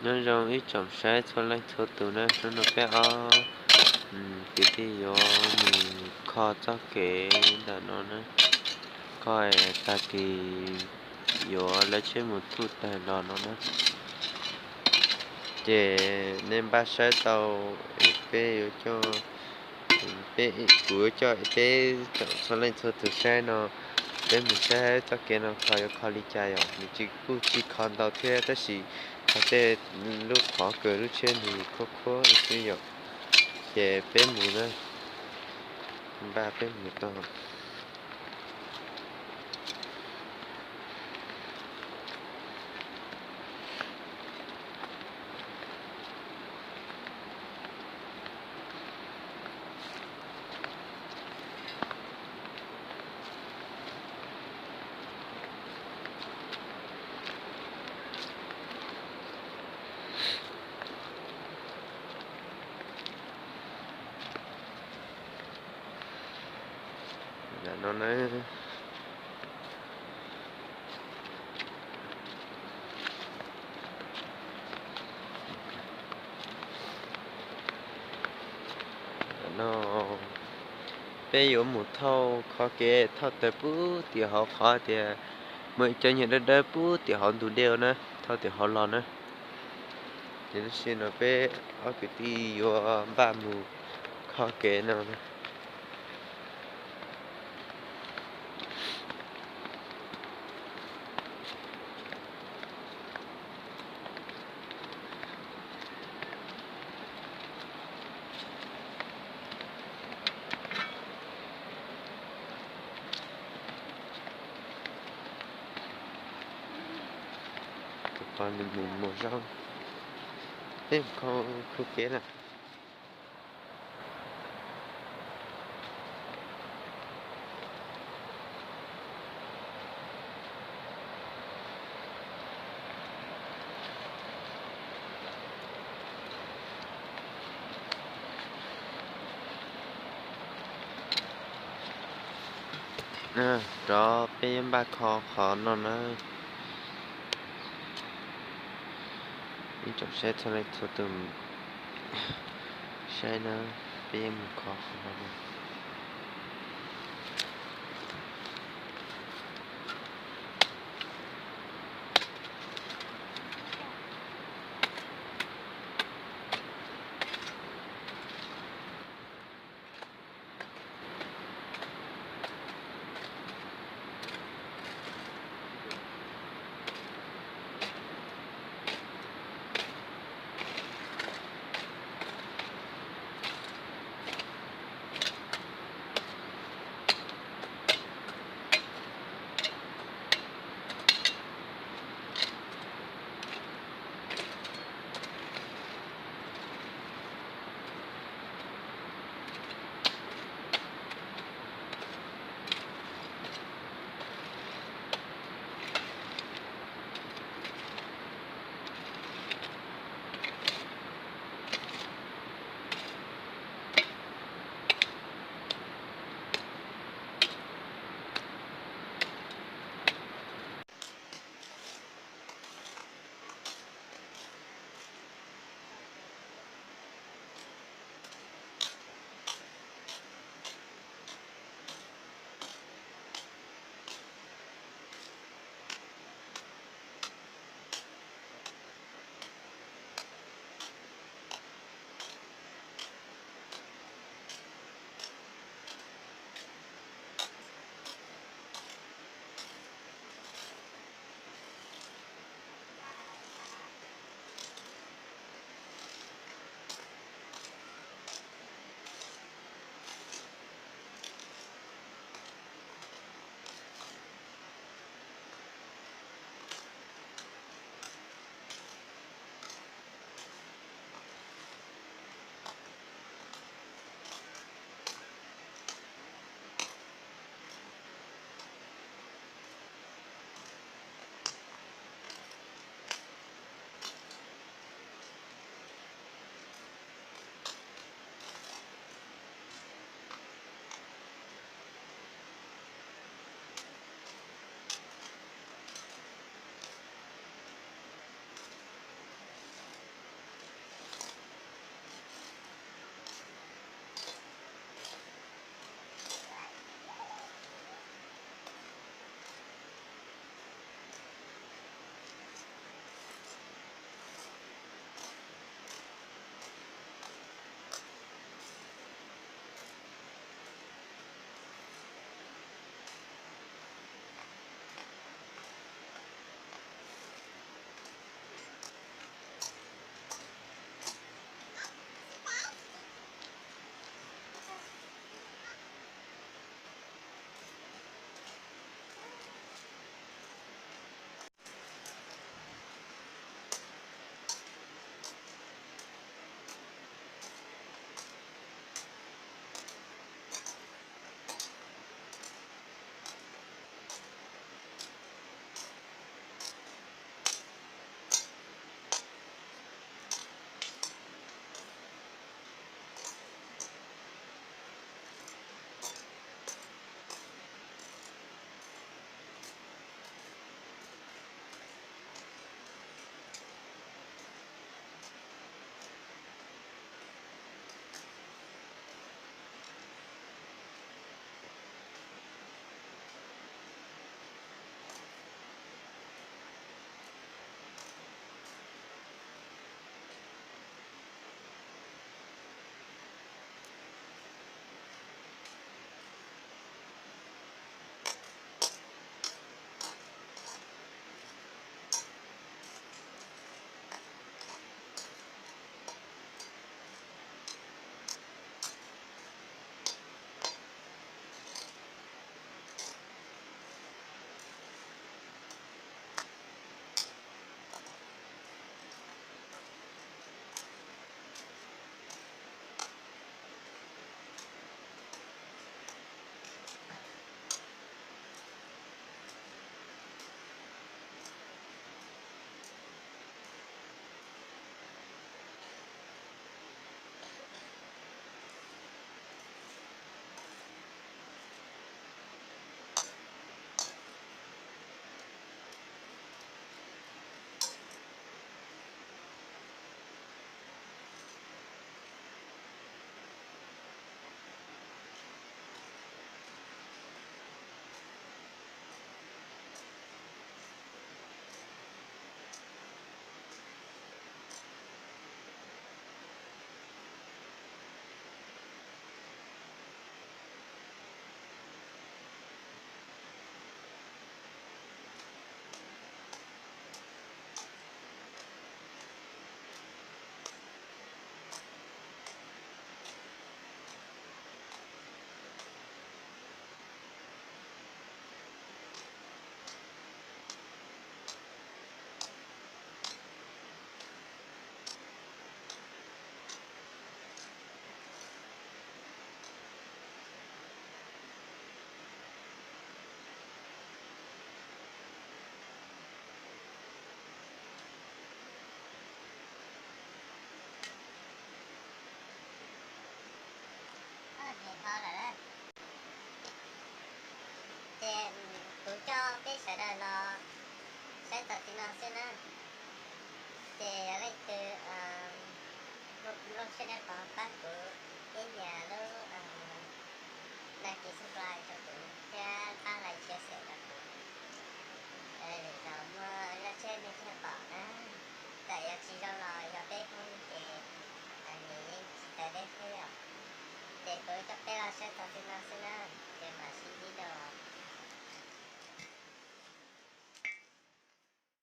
Nyob zoo ib tsoom saib txhua leej txhua tus na, hnub no peb ob kwv tij yuav mus kho txoj kev ntawm no na, kho tag kis yuav lawv tsheb mus thauj tawg los no na. Ces nej npaj saib tau, peb yuav coj, peb, kuv yuav coj peb tsoom txhua leej txhua tus saib no, peb mus saib txoj kev no kho yuav kho li cas yom. Nws tsis, kuj tsis kho ntau thiab tab sis kho tej lub qhov kws lub tsheb nws khuab khuab xwb yom. Ces peb mus na, npaj peb mus tau. Ntawm no na, no peb yuav mus thauj qhov kev thauj tawg pub tim hauv qhov tias muaj ib co nyiag dawb dawb pub tim hauv ntug dej na, thauj tim hauv los na. Ces tam sim no peb ob kwv tij yuav npaj mus kho kev no. Tus pog nws mus muag zaub, peb mus kho kev na. Rov peb yuav npaj kho qhov no na. Ib tsoom saib txhua leej txhua tus saib na, peb yuav mus kho qhov no na. Li no xwb na, ces yog leej twg muaj lub siab dawb paug pab kuv ib nyuag lub đăng ký subscribe rau kuv thiab pab like share rau kuv, lwm zaus muaj zaj tshiab nej thiaj pom na. Txawm yog tsis zoo los yog peb Hmoob ces nws yeej tsis txawv deb xwb os. Ces kuv coj peb los saib txog txij no xwb na, ces mam sib ntsib dua.